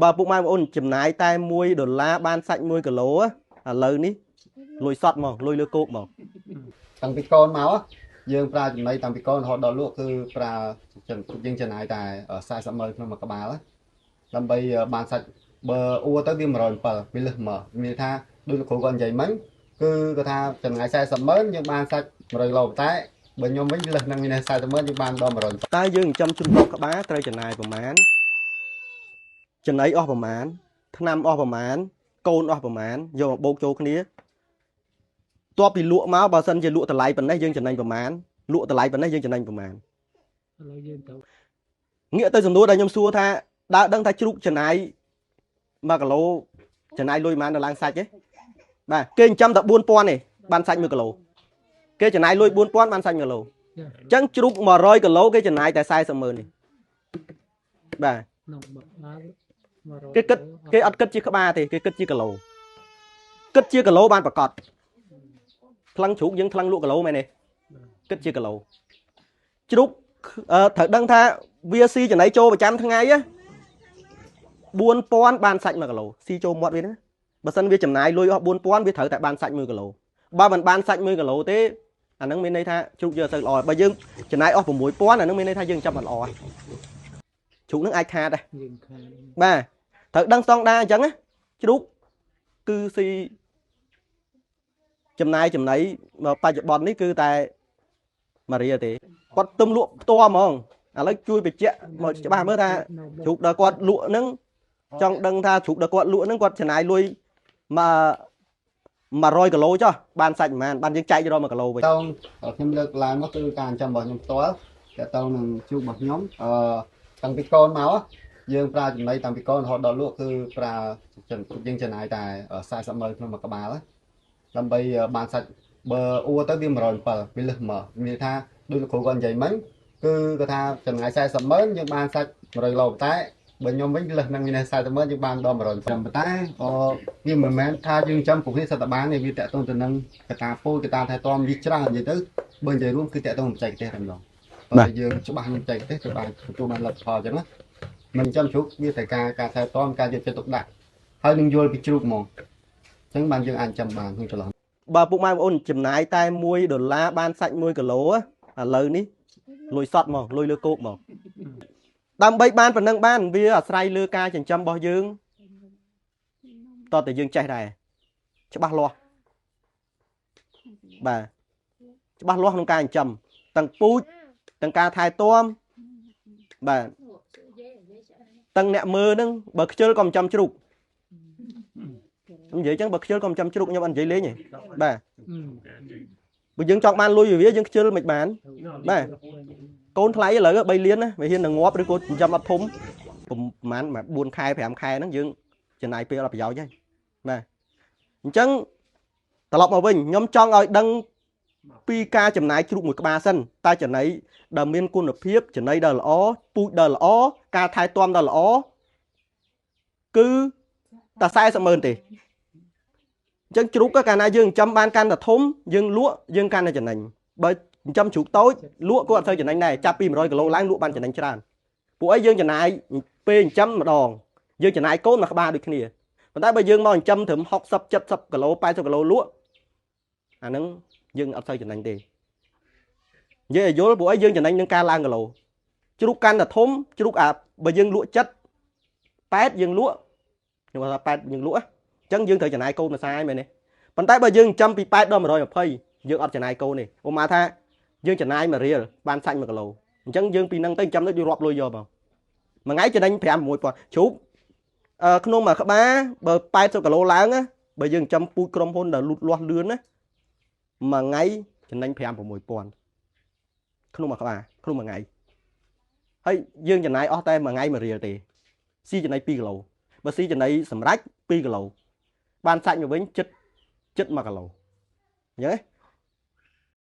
បើពុកម៉ែបងប្អូនចំណាយតែ1ដុល្លារបានសាច់1គីឡូឥឡូវនេះលុយសតហ្មងលុយលើគោកហ្មង តាំងពីកូនមកយើងប្រើចំណីតាំងពីកូនរហូតដល់លក់គឺប្រើយើងចំណាយតែ40ម៉ឺនក្នុងមួយក្បាលដើម្បីបានសាច់បើអួទៅវា107វាលឹះមកមានថាដូចលោកគ្រូគាត់និយាយមិញគឺគាត់ថាចំណាយ40ម៉ឺនយើងបានសាច់100គីឡូតែបើខ្ញុំវិញលឹះនឹងមាន40ម៉ឺនយើងបានដល់100 តើយើងចិញ្ចឹមជ្រូក10ក្បាលត្រូវចំណាយប្រមាណចំណីអស់ប្រមាណថ្នាំអស់ប្រមាណកូនអស់ប្រមាណយកមកបូកចូលគ្នាតបពីលក់មកបើសិនជាលក់តម្លៃប៉ុណ្ណេះយើងចំណេញប្រមាណលក់តម្លៃប៉ុណ្ណេះយើងចំណេញប្រមាណ ឥឡូវយើងទៅ ងាកទៅសំណួរដែលខ្ញុំសួរថាដើរដឹងថាជ្រូកចំណាយ1គីឡូចំណាយលុយប៉ុន្មានដល់ឡើងសាច់ទេបាទគេចិញ្ចឹមតែ4000ទេបានសាច់1គីឡូគេចំណាយលុយ4000បានសាច់1គីឡូអញ្ចឹងជ្រូក100គីឡូគេចំណាយតែ40ម៉ឺនទេបាទ ក្នុងមួយក្បាល100 គេគិតគេអត់គិតជាក្បាលទេគេគិតជាគីឡូគិតជាគីឡូបានប្រកាសថ្លឹងជ្រូកយើងថ្លឹងលក់គីឡូមែនទេគិតជាគីឡូជ្រូកត្រូវដឹងថាវាស៊ីចំណីចូលប្រចាំថ្ងៃណា4000បានសាច់1គីឡូស៊ីចូលមាត់វាណាបើសិនវាចំណាយលុយអស់4000វាត្រូវតែបានសាច់1គីឡូបើមិនបានសាច់1គីឡូទេអាហ្នឹងមានន័យថាជ្រូកយើងអត់សូវល្អបើយើងចំណាយអស់6000អាហ្នឹងមានន័យថាយើងចាប់អត់ល្អជ្រូកហ្នឹងអាចខាតដែរ យើងខាន បាទត្រូវដឹងស្តង់ដារអញ្ចឹងណាជ្រូកគឺស៊ីចំណាយចំណីមកបច្ចុប្បន្ននេះគឺតែម៉ារីទេគាត់ទឹមលក់ផ្ទាល់ហ្មងឥឡូវជួយបញ្ជាក់មកច្បាស់មើលថាជ្រូកដល់គាត់លក់ហ្នឹងចង់ដឹងថាជ្រូកដល់គាត់លក់ហ្នឹងគាត់ចំណាយលុយមក100គីឡូចុះបានសាច់ប្រហែលបានយើងចែករក1គីឡូវិញ តងខ្ញុំលើកឡើងមកគឺការចិញ្ចឹមរបស់ខ្ញុំផ្ទាល់តទៅនឹងជ្រូករបស់ខ្ញុំអឺតាំងពីកូនមកយើងប្រើចំណីតាំងពីកូនរហូតដល់លក់គឺប្រើយើងចំណាយតែ40ម៉ឺនក្នុងមួយក្បាលដើម្បីបានសាច់បើអួទៅវា107វាលឹះមកមានថាដូចលោកគ្រូគាត់និយាយមិញគឺគាត់ថាចំណាយ40ម៉ឺនយើងបានសាច់100គីឡូតែបើខ្ញុំវិញលឹះនឹងមាន40ម៉ឺនយើងបានដល់100ប៉ុន្តែអវាមិនមែនថាយើងចាំពុកនេះសិតតែបានទេវាតកតងទៅនឹងកតាពូជកតាថែទាំវាច្រើននិយាយទៅបើនិយាយរួមគឺតកតងបច្ចេកទេសតែម្ដងបើយើងច្បាស់ក្នុងបច្ចេកទេសទៅបានទទួលបានលទ្ធផលអញ្ចឹងណាមិនចាំជ្រូកវាតែការថែទាំការយកចិត្តទុកដាក់ហើយនឹងយល់ពីជ្រូកហ្មងអញ្ចឹងបានយើងអាចចាំបានក្នុងចន្លោះ បើពុកម៉ែបងប្អូនចំណាយតែ1ដុល្លារបានសាច់1គីឡូឥឡូវនេះលុយសតហ្មងលុយលើគោកហ្មងដើម្បីបានប៉ុណ្ណឹងបានវាអាស្រ័យលើការចិញ្ចឹមរបស់យើងតើតែយើងចេះដែរច្បាស់លាស់បាទច្បាស់លាស់ក្នុងការចិញ្ចឹមទាំងពូជទាំងការថែទាំបាទទាំងអ្នកមើលហ្នឹងបើខ្ជិលក៏មិនចាំជ្រូកខ្ញុំនិយាយចឹងបើខ្ជិលក៏មិនចាំជ្រូកខ្ញុំអត់និយាយលេងទេបាទបើយើងចង់បានលុយពីវាយើងខ្ជិលមិនបានបាទកូនថ្លៃឥឡូវ3លានណាវាហ៊ាននឹងងាប់ឬក៏ចិញ្ចឹមអត់ធំប្រហែល4ខែ5ខែហ្នឹងយើងចំណាយពេលអត់ប្រយោជន៍ហើយបាទអញ្ចឹងត្រឡប់មកវិញខ្ញុំចង់ឲ្យដឹងពីការចំណាយជ្រូកមួយក្បាលសិនតើចំណីដែលមានគុណភាពចំណីដែលល្អពូជដែលល្អការថែទាំដែលល្អគឺតែ40ម៉ឺនទេអញ្ចឹងជ្រូកកាលណាយើងចិញ្ចឹមបានកាន់តែធំយើងលក់យើងកាន់តែចំណេញបើចិញ្ចឹមជ្រូកតូចលក់ក៏អត់សូវចំណេញដែរចាប់ពី100គីឡូឡើងលក់បានចំណេញច្រើនពួកអីយើងចំណាយពេលចិញ្ចឹមម្ដងយើងចំណាយកូនមួយក្បាលដូចគ្នាប៉ុន្តែបើយើងមកចិញ្ចឹមត្រឹម60 70គីឡូ80គីឡូលក់អាហ្នឹងយើងអត់សូវចំណេញទេនិយាយឲ្យយល់ពួកអីយើងចំណេញនឹងការឡើងគីឡូជ្រូកកាន់តែធំជ្រូកអាបើយើងលក់ចិត្ត8យើងលក់ខ្ញុំថា8យើងលក់អញ្ចឹងយើងត្រូវចំណាយកូនមួយសាយមែនទេប៉ុន្តែបើយើងចិញ្ចឹមពី8ដល់120យើងអត់ចំណាយកូនទេឧបមាថាយើងចំណាយ1រៀលបានសាច់1គីឡូអញ្ចឹងយើងពីនឹងទៅចិញ្ចឹមទៅយើងរាប់លុយយកមកមួយថ្ងៃចំណេញ5 6000ជ្រូកអឺក្នុងមួយក្បាលបើ80គីឡូឡើងណាបើយើងចិញ្ចឹមពូជក្រុមហ៊ុនដែលលូតលាស់លឿនណាមួយថ្ងៃចំណេញ5 6000ក្នុងមួយក្បាលក្នុងមួយថ្ងៃហើយយើងចំណាយអស់តែមួយថ្ងៃ1រៀលទេស៊ីចំណី2គីឡូបើស៊ីចំណីសម្រាប់2គីឡូបានសាច់មកវិញចិត្តចិត្ត1គីឡូអញ្ចឹង